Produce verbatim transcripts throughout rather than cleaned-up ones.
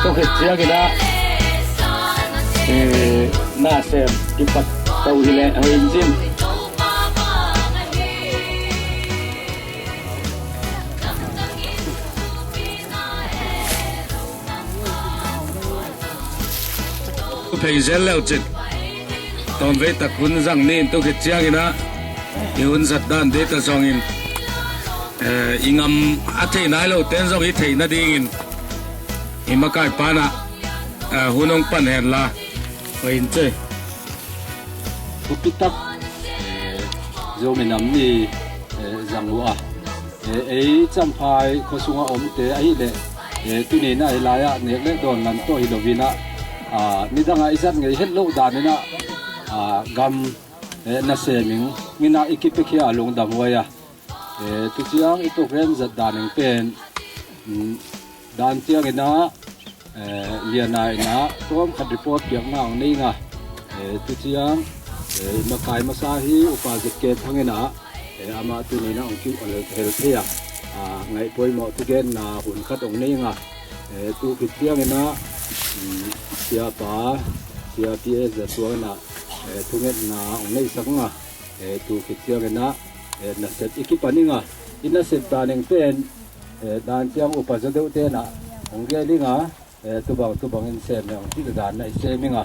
Khit ciangin ah, eh, nasem kipat to hileh hoih in cin. Phei zel leu cin. Tawmvei tak hun zang ni in tu khit ciangin ah i hun zat dan ding ta zongin, eh, i ngam a thei nai lo ten zong i theih nadingin i makai pan ah, eh, hun hong pan hen la. Hoih in cin. Thupi tak, eh, Zomi Nam Ni, eh, zang uh a, eh, ei Champhai khua sungah omte ahih leh, eh, tuni in ah i lai-ah nek le dawn lam tawh hi lo in ah, ah, nidang ah i zat ngei het loh dan in ah, ah, gam, eh, nasem ing in ah i kipiakhia a lungdam huai a. Eh, tu ciang i program zat dan ing pen, mm, dan ciangin ah, eh, Liana in ah tawm khat report piakna hong nei ing a. Eh, tu ciang, eh, i makai masa hi Upa Z K Thang in ah, eh, amah tuni in ah hong ki hel thei a. Ah, ngaih poimawh thugenna hun khat hong nei ing a. Eh, tu khit ciangin ah, mm, Siapa, Sia P S Za Tuang in ah, eh, thungetna hong neihsak ing a. Eh, tu khit ciangin ah, eh, nasep i kipan ing a, i nasep dan ing pen, eh, dan ciang Upa Zo Deuh te in ah hong gel ing a, eh, tubang tubang in sem le hong cih dan in ah i sem ing a,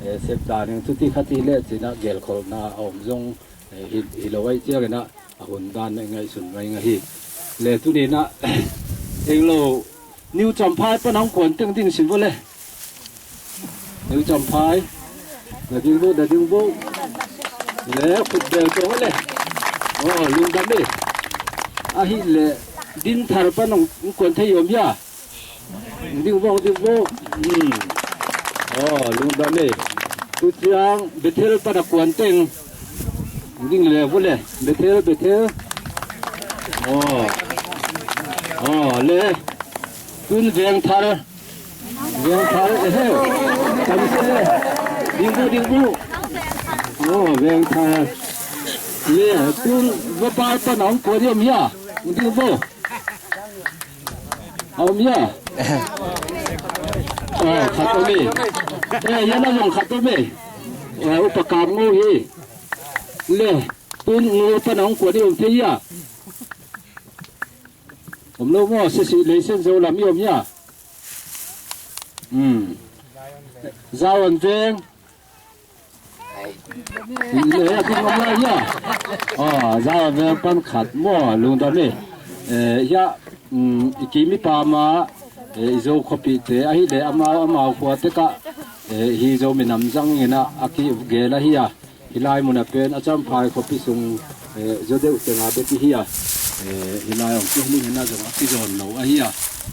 eh, sep dan ing tuti khat hi leh cin ah gelkholhna a om zong, eh, hi, hi lo ahih ciangin ah a hun dan in ah i ngaihsun mai ing a hi. Le tuni in ah, eng lo, New Champhai pan hong kuan teng ding sin vo le. New Champhai. Na ding vo, na ding vo. Le, khut bel tong le. Oh, lungdam e. Ahih leh, Dinthar pan hong kuan thei om hia. Ding vo, ding vo. Hmm. Oh, lungdam e. Tu ciang Bethel pan a kuan teng. Ding le vo le. Bethel, Bethel. Oh. Oh, le. Tun Vengthar. Vengthar, eh, he. Tam se le. Ding bu, ding bu. Oh, Vengthar. Le, tun Vapai pan hong kuan om hia. Ding bu. Om hia. Oh, khat om e. Eh, yan a zong khat om e. Eh, Upa Kam Ngo hi. Le, tun Ngo pan hong kuan om thei hia. Om lo maw, sisi, leisen zo lam i om hia. Hmm. Zawan Veng. Le, a ding om lai hia. Ah, Zawan Veng pan khat maw, lungdam e. Eh, hia, hmm, i kim i pam a, eh, i Zo khuapihte, ahih leh amau, amau khua tek ah, eh, hi Zomi Nam zang in ah, a kigel ahi a. Hih lai mun ah pen a Champhai khuapi sung, eh, Zo Deuh teng a bek i hi a, eh, hih lai hong kihel in ah zong a kizawn lo ahi a,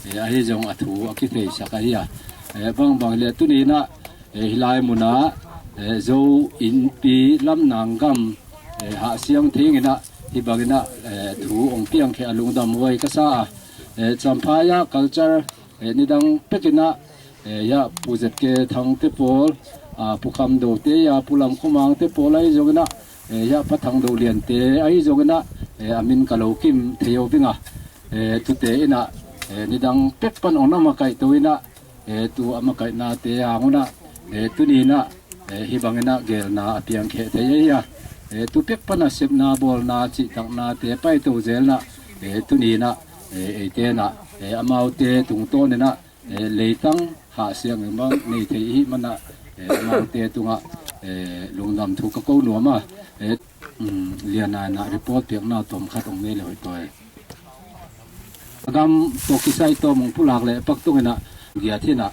eh, ahi zong a thu a kitheisak ahi a, eh, bangbang hi leh tuni in ah, eh, hih lai mun ah, eh, Zo innpi lamnang gam, eh, Hah Siang Thing in ah hih bang in ah, eh, thu hong piangkhia a lungdam huai ka sa a, eh, Champhai ah culture, eh, nidang pek in ah, eh, hia Pu Z K Thang te pawl, ah, Pu Kham Do te, hia Pu Lam Khua Mang te pawl ahi zong in ah, eh, hia Pa Thang Do Lian te ahi zong in ah, eh, a min ka lo kim thei lo ding a, eh, tute in ah, eh, nidang pek pan hong na makaih to in ah, eh, tu a makaihnate hang un ah, eh, tuni in ah, eh, hih bang in ah gelna a piangkhia thei ahi a, eh, tu pek pan a sepna bawlna cihtaknate pai to zel in ah, eh, tuni in ah, eh, eite in ah, eh, amaute tungtawn in ah, eh, leitang Hah Siang in bang nei thei i hih man ah, eh, amaute tungah, eh, lungdam thu ka ko nuam a, eh, um, Liana in ah report piakna tawm khat hong nei le hoih tawi. A gam tawh kisai tawm hong pulak le pak tung in ah giat hi in ah.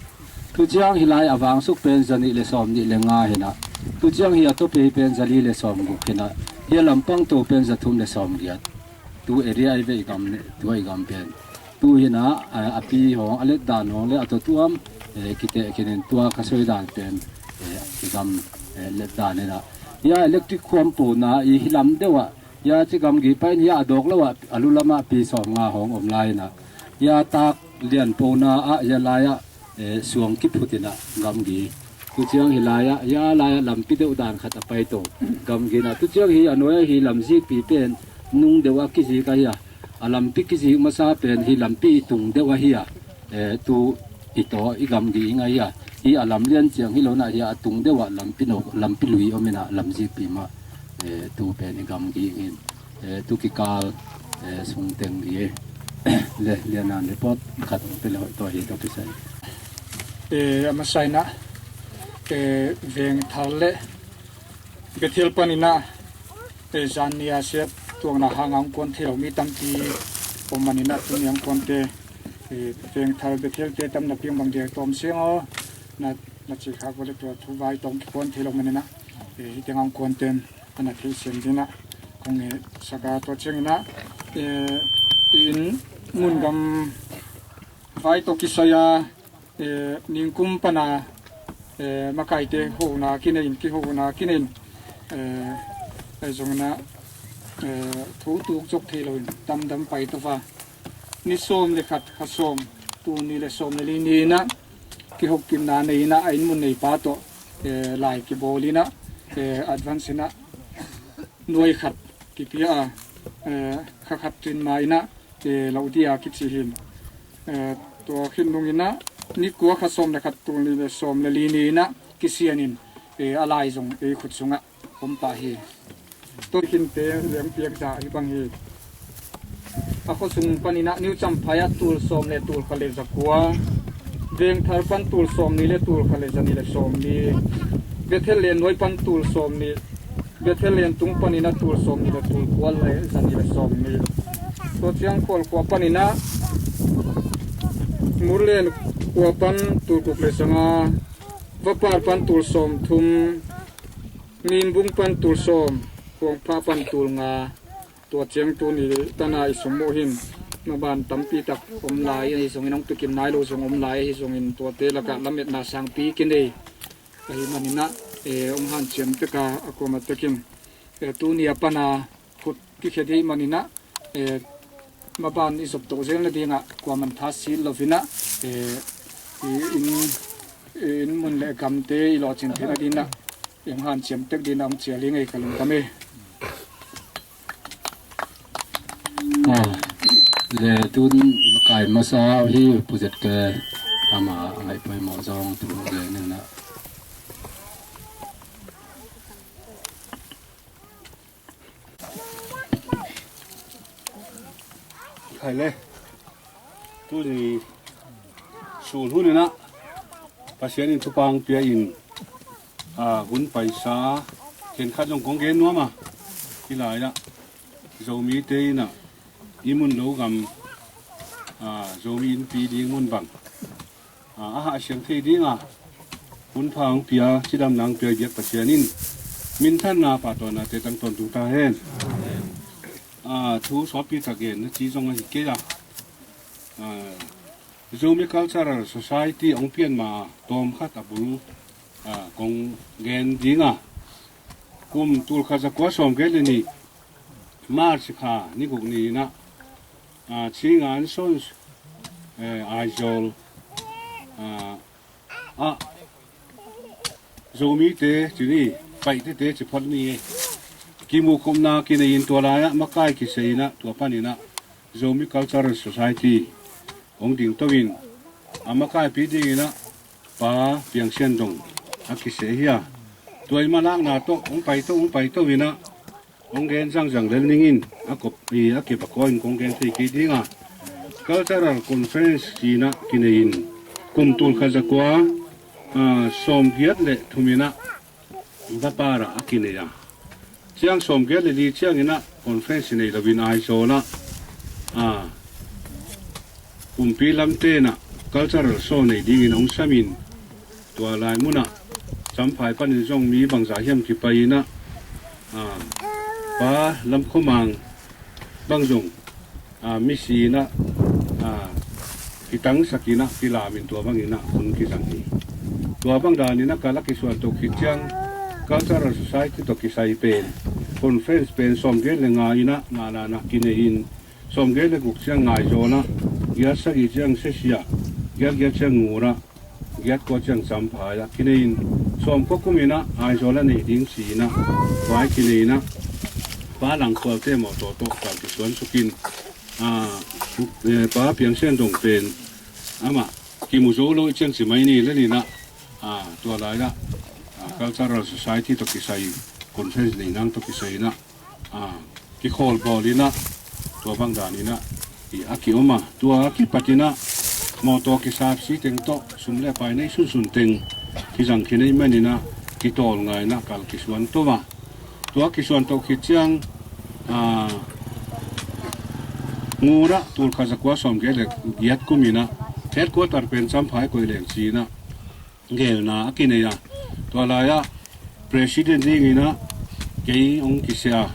Tu ciang hih lai a vangsuk pen za nih le sawm nih le nga hi in ah. Tu ciang hih a tawp hi pen za li le sawm guk hi in ah. Hih a lampang to pen za thum le sawm giat. Tu area i veih gam le, tu i gam pen. Tu hi in ah, a, a pi hong, a let dan hong le, a tawtuam, eh, kiteh kinin tua ka soi dan pen, eh, i gam, eh, let dan hi in ah. Hih a electric khuam pona i hih lam deuh ah, hih a ci gamgi pai in hih a dawk lo ah, a lu lam ah pi sawm nga hong om lai in ah. Hih a tak lian pona ah, hih a lai ah, eh, suang kiphut in ah gamgi. Tu ciang hih lai ah, hih a lai ah lampi deuh dan khat a pai to. Gamgi in ah. Tu ciang hih a nuai ah hih lam zikpi pen nung deuh ah kizik ahi a. A lampi kizik masa pen hih lampi tung deuh ahi a. Eh, tu i taw i gamgi i ngai a, i a lam lian ciang hi lo na hi a, a tung deuh ah lampi no, lampi lui om in a, lamzikpi mah, eh, tu pen i gamgi in, eh, tu kikal, eh, sung teng hi. Le, lian an report khat hong pe le hoih tawh hi tawh kisai. Eh, a masa in a, eh, Vengthar le Bethel panin a, eh, zan ni a siat tuakna hang a hong kuan thei lo mi tampi om manin a, tuni a hong kuante, eh, Vengthar Bethel te tam na piang bang dia tawm siang aw, na, na ci khak vua le tua thu vai tawh hong kikuan thei lo manin a, eh, hih teng a hong kuante in a na theih siam ding a kong, eh, sak a, tua ciangin a, eh, inn mun gam vai tawh kisai a, eh, ningkum pan a, eh, makaite hona kinei in, kihona kinei in, eh, ahi zongin a, eh, thu tuk zok thei lo in tamdam pai to va. Ni sawm le khat, kha sawm, tul nih le sawm le li ni in a, kihopkipna nei in a, a inn mun neipa tawh, eh, lai kibawl in a, eh, advance in a, nuai khat kipia a, eh, kha khat trin ma in a, eh, lo dia kici hi in. Eh, tua khin nung in a, ni kua, kha sawm le khat, tul nih le sawm le li ni in a kisian in, eh, a lai zong ei khut sungah om pah hi. Tua khinte leng piak zah hi bang hi. A khuasung panin a New Champhai ah tul sawm le tul khat le za kua, Vengthar pan tul sawm nih le tul khat le za nih le sawm nih, Bethel Lian nuai pan tul sawm nih, Bethel Lian tung panin a tul sawm nih le tul kua le za nih le sawm nih. Tua ciang Khual khua panin a Murlen khua pan tul guk le za nga, Vapar pan tul sawm thum, Mimbung pan tul sawm, Huangphah pan tul nga. Tua ciang tuni tan a i sum uh hin maban tampi tak om lai ahi zongin, hong tukim nai lo zong om lai ahi zongin, tuate lakah lametna sangpi kinei ahih manin a, eh, hong hanciam tek a, a kuamah tekin, eh, tuni a pan a khut kikhia dih manin a, eh, maban i zop to zel nading ah kuaman tha sit lo in a, eh, i inn, inn mun le gamte i lawhcin theih nading ah hong hanciam tek ding ah hong cial hi ing ei, ka lungdam hi. Ah, le tun kai masa hi Pu Zet Ke, ama a ngaih poimawh zong thu le ning na. Khai le. Tuni sun hun in a Pasian in thupha hong pia in, a, hun paisa khenkhat zong kong gen nuam a, hih lai ah Zomite in a i mun lo gam, a, Zomi Innpi ding mun bang, a, a hahsiang thei ding a hun pha hong pia, cidamna hong pia i biak Pasian in minthanna, pahtawinate tang tawntung ta hen. A, thu sawtpi tak gen na ci zong ahi kei a, a, Zomi Cultural Society hong pian ma tawmkhat a bul, a, kong gen ding a, kum tul khat za kua sawm giat le nih March kha ni guk ni in a, a, Chinga Anson, eh, Aizawl, a, a, Zomite ci ni, Paite te ci phot ni e. Kimuhkhopna kinei in tua lai ah makai kisei in a, tua pan in a Zomi Cultural Society hong ding to in, a makaipi ding in a Pa Piang Sian Dong a kiseh hi a. Tua i malakna tawh hong pai to, hong pai to in a, hong gen zangzang lel ning in, a kop, i, a kip a kua in kong gen thei kei ding a. Cultural Conference ci in a kinei in, kum tul khat za kua, a, sawm giat le thum in a Vapar ah a kinei a. Ciang sawm giat le li ciang in a conference nei lo in Aizawl ah, a, kumpi lamte in a cultural show nei ding in hong sam in, tua lai mun ah Champhai panin zong mi bangzah hiam kipai in a, a, Pa Lam Khua Mang bang zong, a, misi in a, a, kitangsak in a, kilam in tua bang in a hun kizang hi. Tua bang dan in a kal a kisuan to khit ciang Cultural Society tawh kisai pen conference pen sawm giat le nga in a, nga dan a kinei in, sawm giat le guk ciang Aizawl ah, giat sagih ciang Sesi ah, giat giat ciang Ngur ah, giat kua ciang Champhai ah kinei in, sawm kua kum in a Aizawl ah nei ding ci in a, vai kinei in a, Pa Lang Khualte mawtaw tawh kal kisuan suk in, a, eh, Pa Piang Sian Dong pen amah I mu zo lo i ciang ci mai ni le ni na, a, tua lai-ah, a, Cultural Society tawh kisai, conference nei nang tawh kisai na, a, kikhawl bawl ina, tua bang dan ina, i a kiom a, tua kipat ina, mawtaw kisap si teng tawh, sum le pai nei sunsun teng, kizang khin ei man ina, kitawl ngai na, kal kisuan to a. Tua kisuan to khit ciang, a, ngun ah, tulkhat zakua sawmgiat le giat kum ina, headquarter pen Champhai koih leng ci ina, gelna a kinei a. Tua lai-ah President dingin ah kei hong kisia.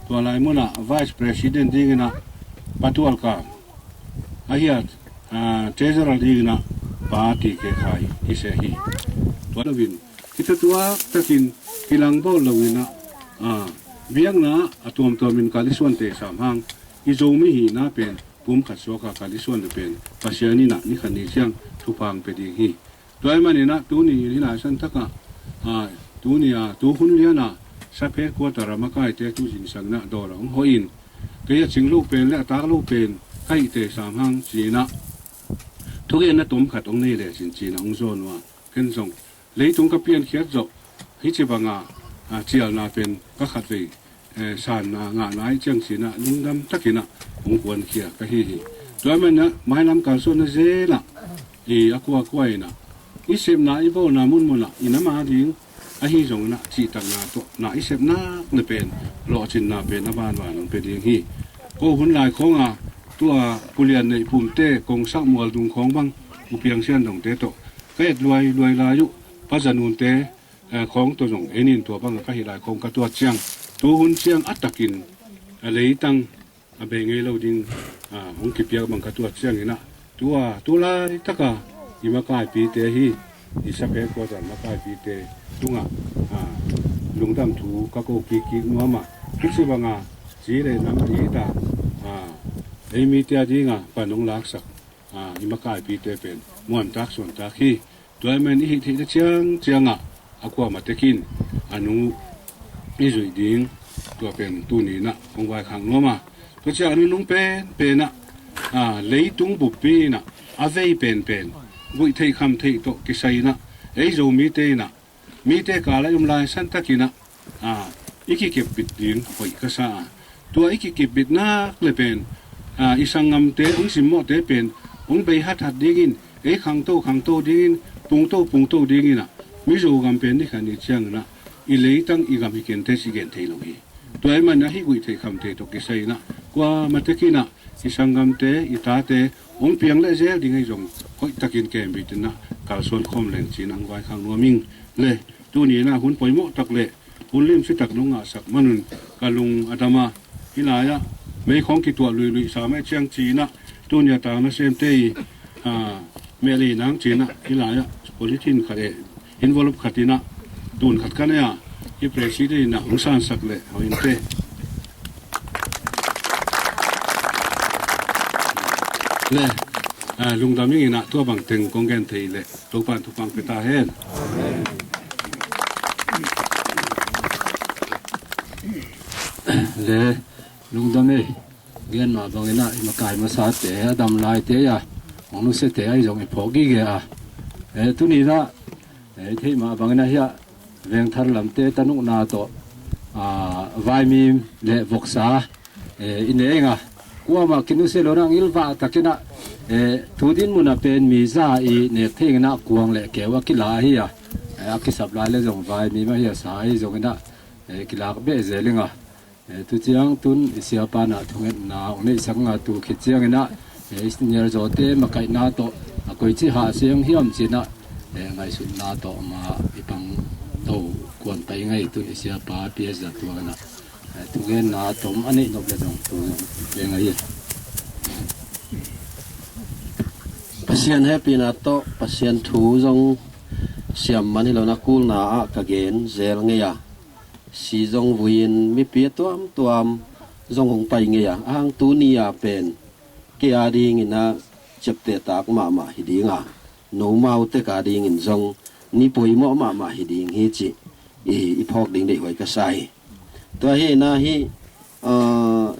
Tua lai munah Vice President dingin ah Pa Tual Kam, a hiat, ah, Treasurer dingin ah Pa Ti Ke Khai kisia hi. Tua lovin, hita tua takin kilang bawl lo in ah, ah, biakna a tuamtuamin kal i suante sam hang, i Zomi hihna pen pumkhat suaka kal i suan le pen Pasian in ah ni khat ni ciang thupha hong pia ding hi. Tua ahih manin ah tuni in hih lai san takah, a, tuni a, tu hun lian a, sub headquarter a makaite tu zingsang in ah dawl a hong hawh in, kei a cing loh pen le a tak loh pen ka hihte sam hang ci-in ah, thugenna tom khat hong nei lecin ci-in ah hong zawn uh a, ken zong leitung ka piankhiat zawh, hih ci banga, a, cialna pen ka khatvei, eh, sanna ngahna ahih ciang ci-in ah lungdam takin ah hong kuankhia ka hi hi. Tua ahih manin ah mailam kalsuanna zel ah, i a kuakua in ah, i sepna i bawlna munmun ah i nam a ding, ahi zongin ah cihtakna tawh na i sep nak le pen, lawhcinna pen a banban hong pia ding hi. Ko hun lai khawng a, tua Pu Lian Neih Pumte, Kong Sak Mual Dung khawng bang, U Piang Sian Dongte tawh ka et luai luai lai uh, Pa Za Nunte, eh, khawng tawh zong en in, tua bang ka hih lai khawng ka tuat ciang, tu hun ciang a takin, a leitang a bei ngei lo ding, a, hong kipiak bang ka tuat ciangin ah, tua tu laitaka i makaipite hi, i sub headquarter makaipite tungah, a, lungdam thu ka ko kikkik nuam a, hih ci banga ci le nam a it a, a, ei mite a dinga pan hong laksak, a, i makaipite pen muantak suantak hi. Tua ahih manin i hih theihna ciangciangah a kuamah tekin a nung uh i zuih ding, tua pen tuni in ah hong vaikhak nuam a. Tua ciang a nunung penpen ah, a, leitung buppi in ah a vei penpen guih theih kham theih tawh kisai in ah, ei Zomite in ah mite kal a i om lai san takin ah, a, i kikepbit ding hoih ka sa a. Tua i kikepbit nak le pen, a, i sanggamte hong simmawhte pen hong bei hathat dingin, ei khangto khangto dingin, pungto pungto dingin ah, Mizo gam pen ni khat ni ciangin ah i leitang i gam hi kente ci gen thei lo hi. Tua ahih manin ah hih guih theih kham theih tawh kisai in ah kuamah tekin ah i sanggamte, i tate hong piang leh zel ding ahi zong hoih takin kembit in ah kalsuan khawm leng ci-in ah hong vaikhak nuam ing. Le tuni in ah hun poimawh tak le hun limci tak nong ngahsak manun ka lung a dam a, hih lai-ah mei khawng kituah luihluih sam ahih ciang ci-in ah, tuni a tang nasemte i, a, meh lei nang ci-in ah, hih lai-ah polythene khat e, envelope khat in ah, tun khat ka nei a, i president in ah hong sansak leh hong inte. Le, a, lungdam ing in ah, tua bang teng kong gen thei leh Topa'n thupha hong pia ta hen. Le, lungdam ei. Gen mah bangin ah i makai masate, a dam laite a, hong nusiate ahi zong i phawk gige a. E, tuni in ah, e, i theih mah bangin ah hiah Vengthar lamte tanukna tawh, a, vaimim le voksa, e, i ne ing a. Kuamah kinusia lo in ah ngilvah takin ah, e, tu din mun ah pen mi za i nek thei ing in ah kuang le keu a kila ahi a. E, a kisap lai le zong vaimim ahi a, sa ahi zongin ah, e, kilak beh zel ing a. E, tu ciang tun i siapa in ah thungetna hong neihsak ing a, tu khit ciangin ah, e, i senior zawte makaihna tawh a koici hahsia hong hiam ci-in ah, e, ngaihsutna tawh amah i pang to kuan pah ing a, tun i siapa P S Za Tuang in ah, e, thugenna tom a neih nop le zong tu zong pia ing a hi. Pasian hehpihna tawh Pasian thu zong siam man hi lo in ah kulna ah ka gen zel ngei a. Si zong vui-in mipi a tuamtuam zong hong pai ngei a, a hang tuni a pen kei a dingin ah ciaptehtak mahmah hi ding a, nomaute a dingin zong ni poimawh mahmah hi ding hi cih i, i phawk ding deihhuai ka sa hi. Tua hi in ah hih, a,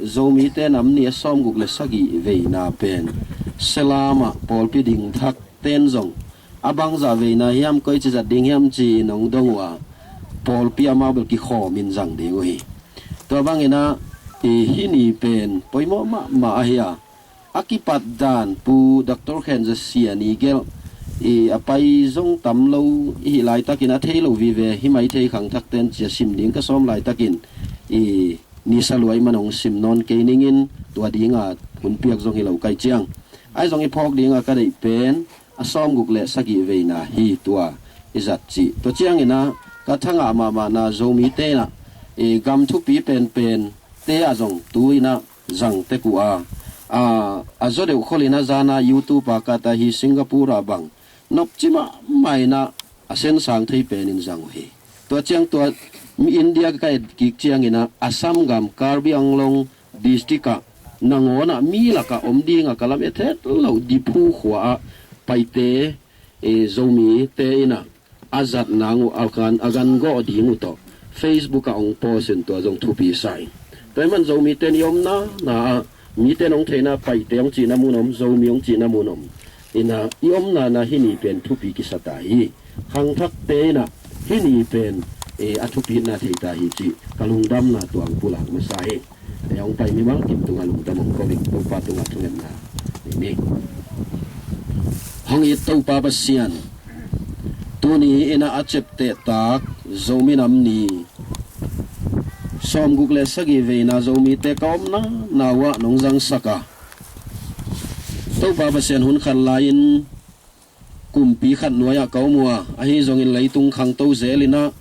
Zomite nam ni a sawmguk le sagih veina pen Selam ah pawlpi ding thak ten zong a bangzah veina hiam, koici zat ding hiam ci-in hong dong uh a, pawlpi amau bel kikhawmin zang ding uh hi. Tua bangin ah, i hih ni pen poimawh mahmah ahi a, a kipat dan Pu Doctor Khen Za Sia ni gelh i a pai zong tam lo i hih laitakin a thei lo vive hi mai thei khangthak ten ci a sim ding ka sawm laitakin i nisa luai man hong sim nawn kei ningin tua dinga hun piak zong hi lo kai ciang. Ahi zong i phawk dinga ka deih pen a sawmguk le sagih veina hi tua i zat cih. Tua ciangin ah ka thangah mahmahna Zomite in ah i gam thupi penpen te ah zong tu-in ah zang tek uh a, a, a zaw deuh kholin a zana YouTube ah ka ta hi Singapore ah bang nopci mahmah in ah a sensang thei penin zang uh hi. Tua ciang tua India ka et kik ciangin ah Assam gam Karbi Anglong district ah nangawn ah mi lakah om dingah ka lam et het loh Diphu khua ah Paite, eh, Zomite in ah a zat nang uh a gan, a gan gawh ding uh tawh Facebook ah hong post in tua zong thupi sa ing. Tua ahih man Zomite in i omna na ah mite in hong theihna Paite hong cihna mun om, Zomi hong cihna mun om. In ah i omna na hih ni pen thupi kisa ta hi. Khangthakte in ah hih ni pen, eh, a thupitna thei ta hi cih ka lungdamna tuang pulak masa hi. Eh, hong pai mimal kim tungah lungdam hong ko ing, Topa tungah thungetna nei ni. Hong it Topa Pasian, tuni in ah a ciaptehtak Zomi Nam Ni sawmguk le sagih veina Zomite ka omna na uh ah nong zangsak a, Topa Pasian, hun khat lai-in kumpi khat nuai-ah ka om uh a, ahi zongin leitung khangto zel in ah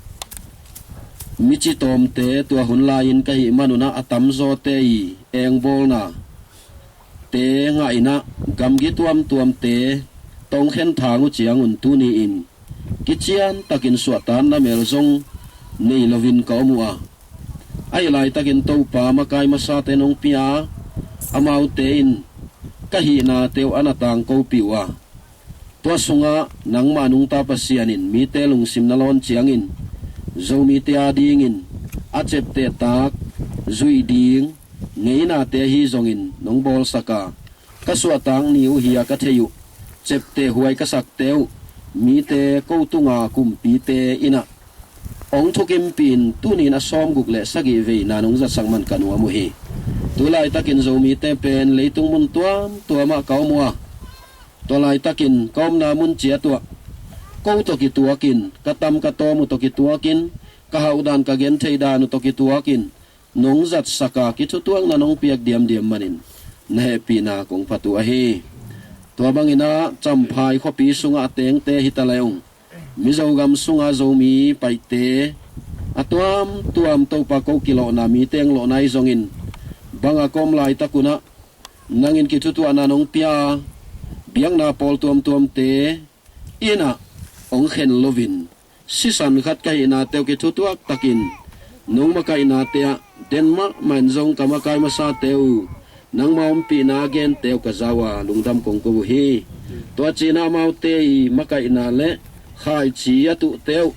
mi citawmte tua hun lai-in ka hih man un ah a tamzawte i engbawlnate ngah in ah gamgi tuamtuamte tawh hong khenthang uh ciangun tuni-in kiciantakin suahtakna mel zong nei loin ka om uh a, ahi laitakin Topa makai masate nong pia a, amaute in ka hihnate uh a na tangkopih uh a, tua sungah nangmah nungta Pasian in mite lungsim na lawn ciangin Zomite adingin a ciaptehtak zuih ding ngeinate ahi zongin nong bawlsak a, ka suahtak ni uh hi a ka theih uh ciapteh huai ka sakte uh mite ko tunga kumpite in ah hong thukimpih in tuni in a sawmguk le sagih veina nong zatsak man ka nuam uh hi. Tu laitakin Zomite pen leitung mun tuamtuamah ka om uh a, tua laitakin ka omna mun ciat uh ah ko tawh kituakin, ka tam ka tawm uh tawh kituakin, ka hauh dan ka gentheih dan uh tawh kituakin nong zatsak a, kithutuakna nong piak diamdiam manin na hehpihna kong phat uh ahi. Tua bangin ah Champhai khuapi sungah a tengte hi ta leh ung, Mizo gam sunga Zomi Paite a tuamtuam Topa ko kilawhna, mite hong lawhna ahi zongin banga ka om laitak un ah nang in kithutuahna nong pia a, biakna pawl tuamtuamte in ah hong khen loin sisan khat ka hihnate uh kithutuak takin nong makaihnate ah den mahmah in zong ka makai masate uh nangma ompihna a gente uh ka za uh a, lungdam kong ko uh hi. Tua ci-in ah amaute i makaihna le khaici a tuhte uh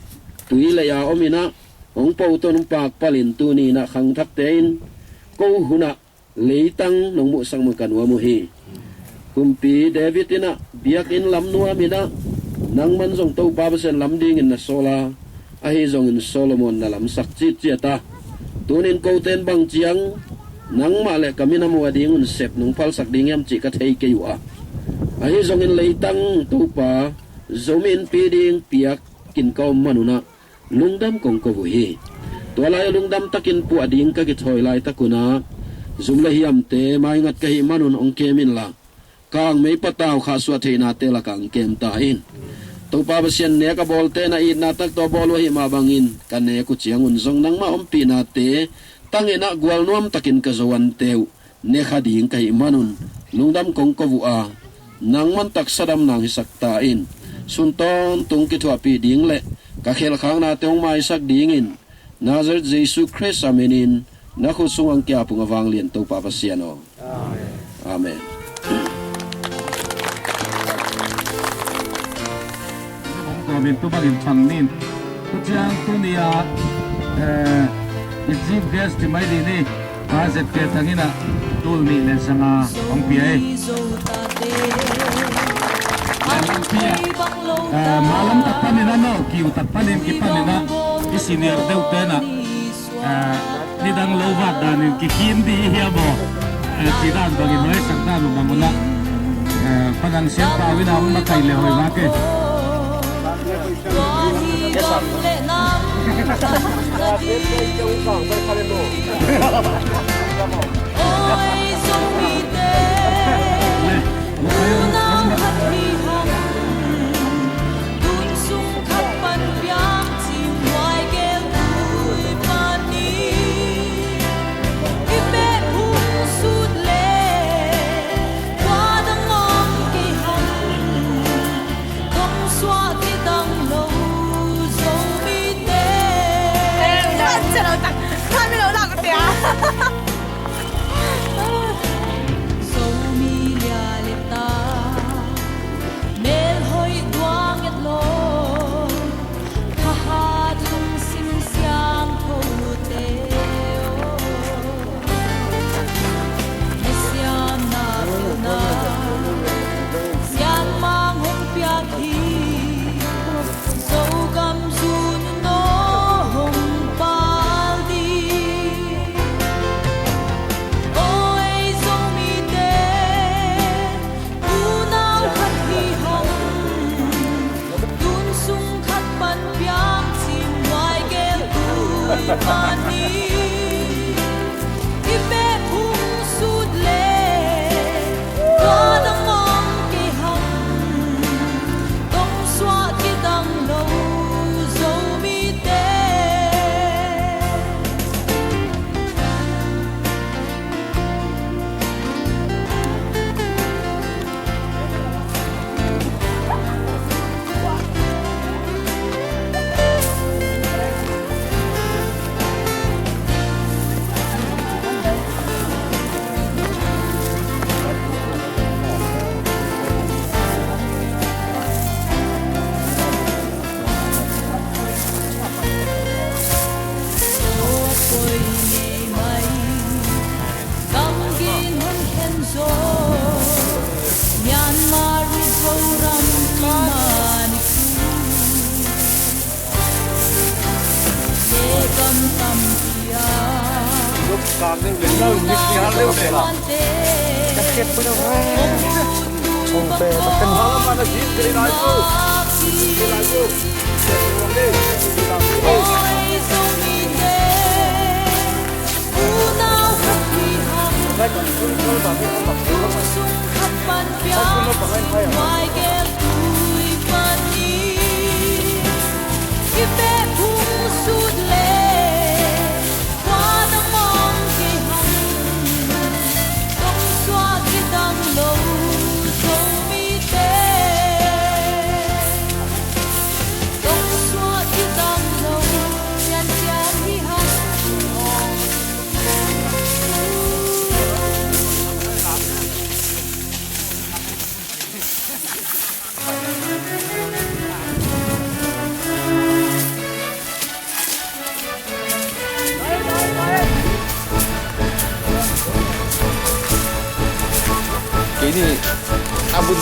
tui lei-a om in ah hong po tawh hong pakpalin tuni in ah khangthakte in ko hun ah leitang nong muhsak man ka nuam uh hi. Kumpi David in ah biakinn lam nuam in ah nangman zong Topa Pasian lam dingin na sawl a, ahi zongin Solomon na lamsak citciat a, tuni in kote in bang ciang nangmah le ka minam uh adingun sep nong phalsak ding hiam cih ka thei kei uh a, ahi zongin leitang Topa Zomi Innpi ding piakin ka om man un ah lungdam kong ko uh hi. Tua lai lungdam takin puah ding ka kithawi laitak un ah zum le hiamte maingat ka hih man un hong kem inla, ka angmei patau khahsuah theihnate lakah hong kem ta in. Topa Pasian nek a bawlte na itna tak tawh bawl uh ahih mah bangin ka nek uh ciangun zong nangmah ompihnate tang in ah gualnuam takin ka zo ante uh ne kha ding ka hih man un lungdam kong ko uh a, nangman taksa dam nang hisak ta in. Sun tawntung kithuahpih ding le ka khelhkhaknate hong maisak dingin Nazareth Jesu Khrist a min in na khut sungah hong ki-ap ung, a vanglian Topa Pasian aw. Amen. Amen. Kawmin tu bangin pang nin. Tu ciang tuni a, eh, i chief guest ci mai dih ni. Pa Z K Thang in a tul nih le sanga hong pia hi. Lampi ah, eh, malam tak panin ah, no, kiu tak panin kipanin ah, i senior deuhte na, eh, nidang lo vat danin kikhin di hi a maw. Eh, ci dan bangin hoi sak dan bang un ah, eh, Padan Sian Pau in ah hong makai le hoi vak e. Kong suah kidang lo Zomite. Kan cia lo tak, kan mi lo lak tia. Zomi lia le ta, melhoih duang et lo, thahat lungsim siangthote aw. Siamna pilna siangmang hong piak hi. Zogam zun naw hong pal ding. Oi Zomite, unau khat hi hang. Tun sung khat pan piang cim nuai gel tui pan ni. I pek hung sut le tua dang mong kei hang. Tong suah kidang lo Zomite. Gamgin hun khen zo Myanmar Mizoram Manipur. Ye gam tampi a. Luk kang ding le lo ni sia lo le la. Ka kep lo. Ong pe ta kan. Hala mana jin ke lai ko. Ke lai ko. Oi, zong i te. Unau khat hi hang. Tung sung khat pan piang. Nuai gel tui pan ni. I pek hung sut le. Tua na mong kei hang. Tong suah kidang lo Zomite. Tong suah kidang lo. Sian sian hi hang. Kei ni a bun.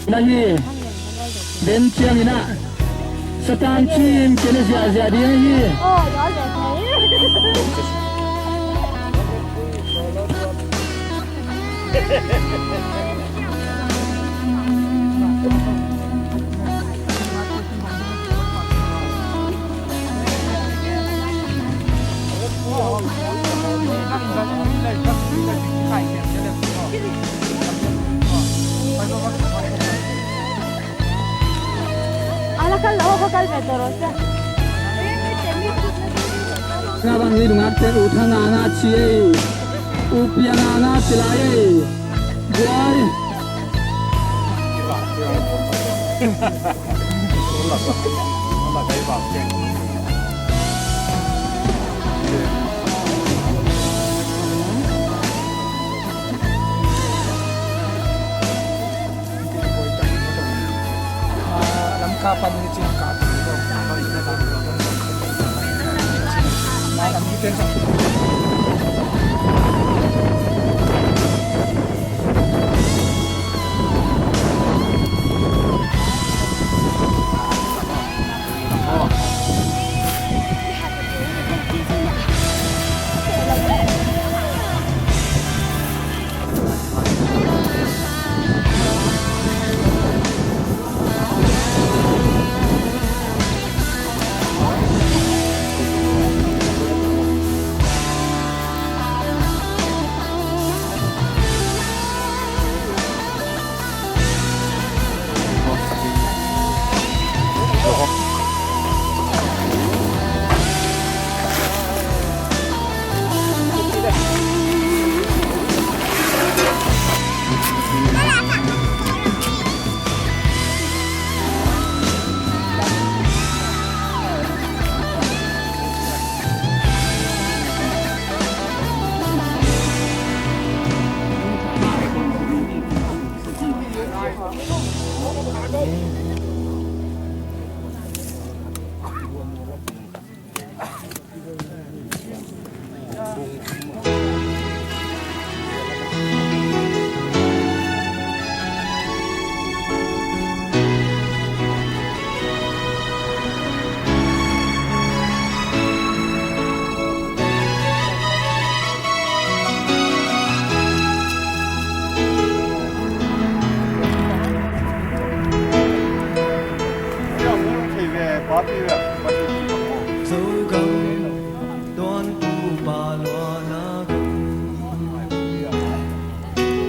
Na hi, den ciangin ah Satan cim kei na ziahziah ding ahi. Nga bang hi dungak ten u thang nga nga ci ei. U pia nga nga ci lai ei. Buai. Lamka pan ni cin ka.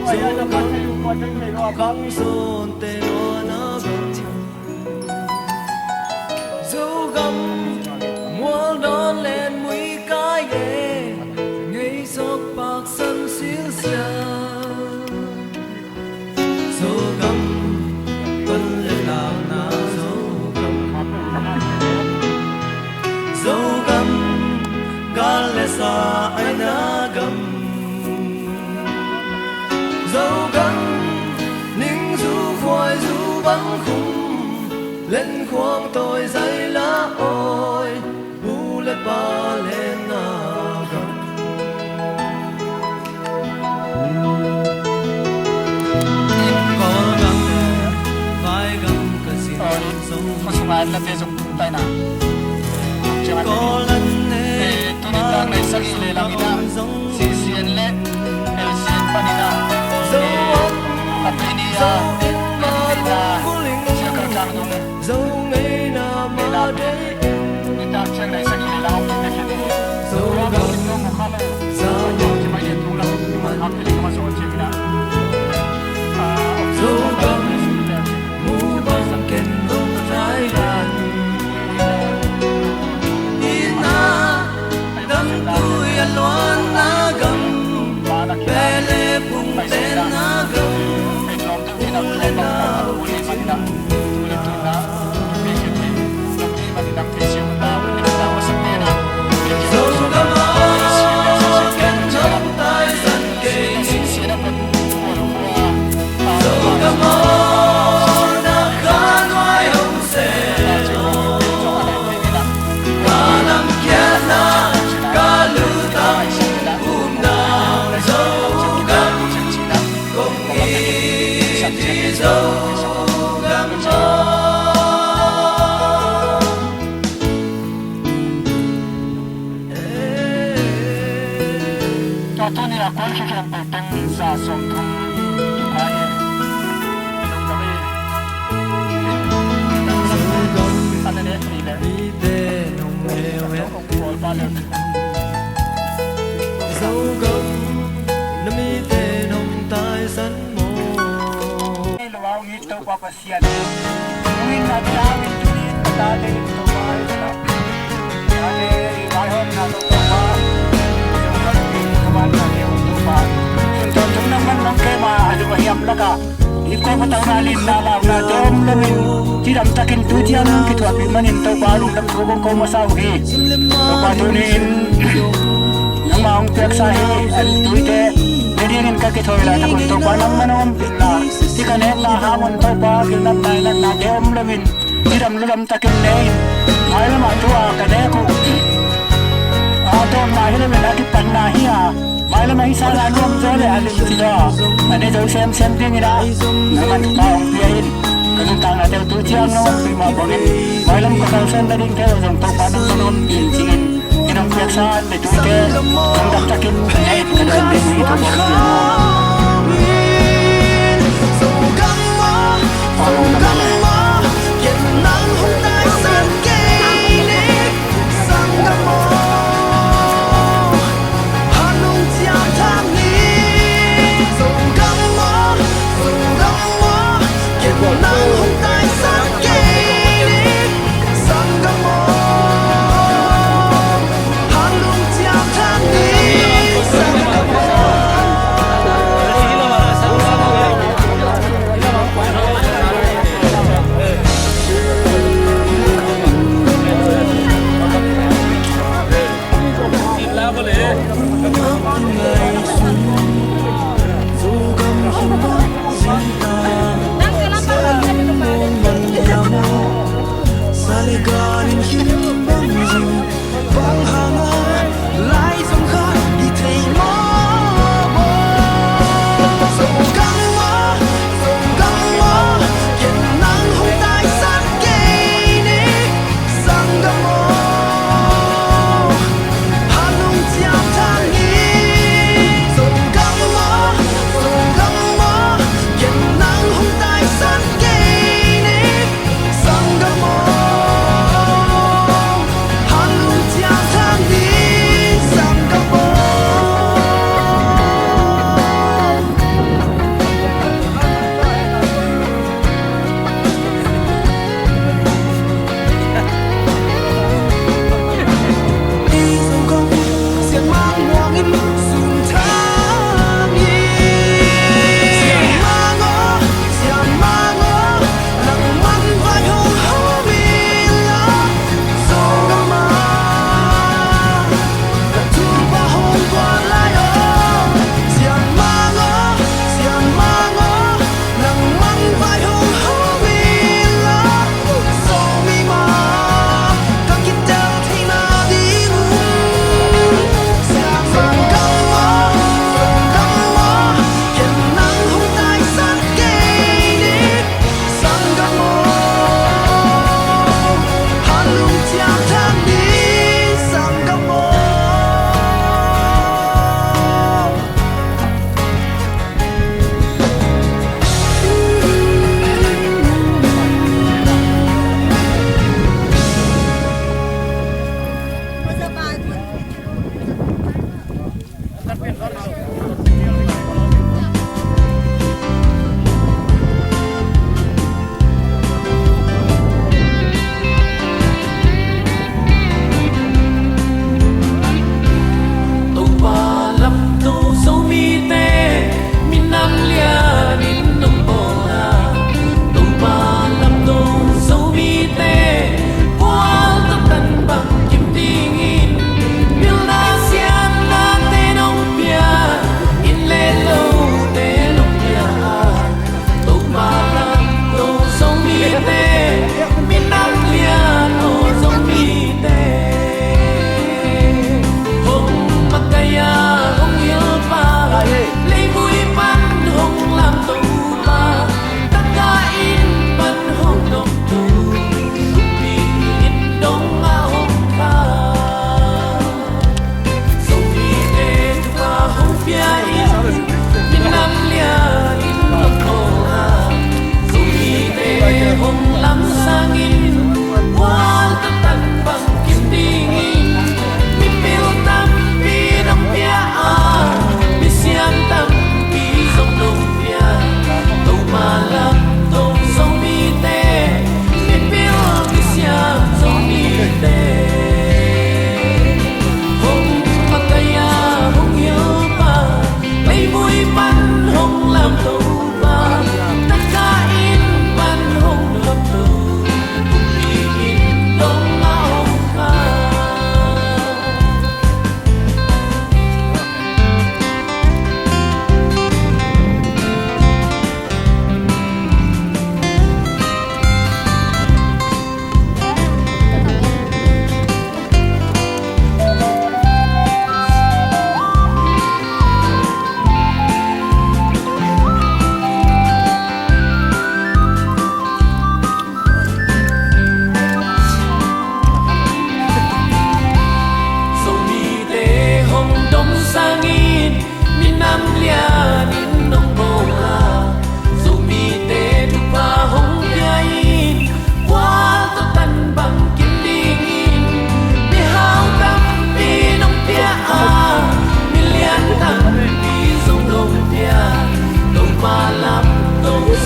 Zogam, Kangsawnte nuan a gam. Zogam, Mualdawn Len Muikai e, Ngeisok Paksan Silsia. Zogam, ton le lakna Zogam. Zogam, gal le sa aina gam. Zogam, ningzu khuaizu bang khum, lenkhuang tawi zai la awi, pu le pa lenna gam. Kawlgam, vaigam ka zin zong. Khuasunga late zong taina. Kawlan ne. Eh, tuni tak nei sagih le lam ina. C C N le L C N panin a. Zong a peni a. Peni a. Siakal kang dung. Zong ei na ma dei. Nitak ciang nei sagih le lam om kik ni. Zogam. Zogam. Zogam. Zogam. Zogam. Zogam. Tua tuni a kuan khikhian peuh teng za sawm thum. Zogam, na mite nong taisan maw? Topa Pasian. Nungin na tia min tuni na tate in Topa in na. Tate i vaihawm na Topa. Zong kan pi kaman na te um Topa. Sun ton tung nang man nang kema a zong a hiam laka. I ko patau na lin na lau na te om lomin. Cidam takin tu ciang kithuahpih manin Topa lungdam thu kong ko masa uh hi. Topa tunin nangmah hong piaksa hi. An tuite. Nadingin ka kithawi laitakun Topa nangmah nong ompih la. Hih ka nekna hang un Topa gilnatna i natnate om loin cidam ludam takin nei in. Mailam ah tu a ka nek uh a tawpna hi loin a kipanna hi a, mailam ah hih sangin a nuam zaw le a lim ci zaw a ne zo semsem dingin ah nangman Topa hong pia in. Ka nuntaknate uh tu ciang nong ompih mah bangin mailam ka kalsuan nadingte uh zong Topa nangmah nong ompih in ci-in. Kin hong piaksa an le tuite lungdam takin ka dawn ding hi. Topa Pasian. Zogam maw, Zogam maw, ken nang hong taisan kei ni. Sanggam maw, hanung ciang thang ni. Zogam maw, Zogam maw, ken nang hong taisan kei ni. Sanggam aw, hanung ciang thang ni. Sanggam aw.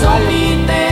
Sawmite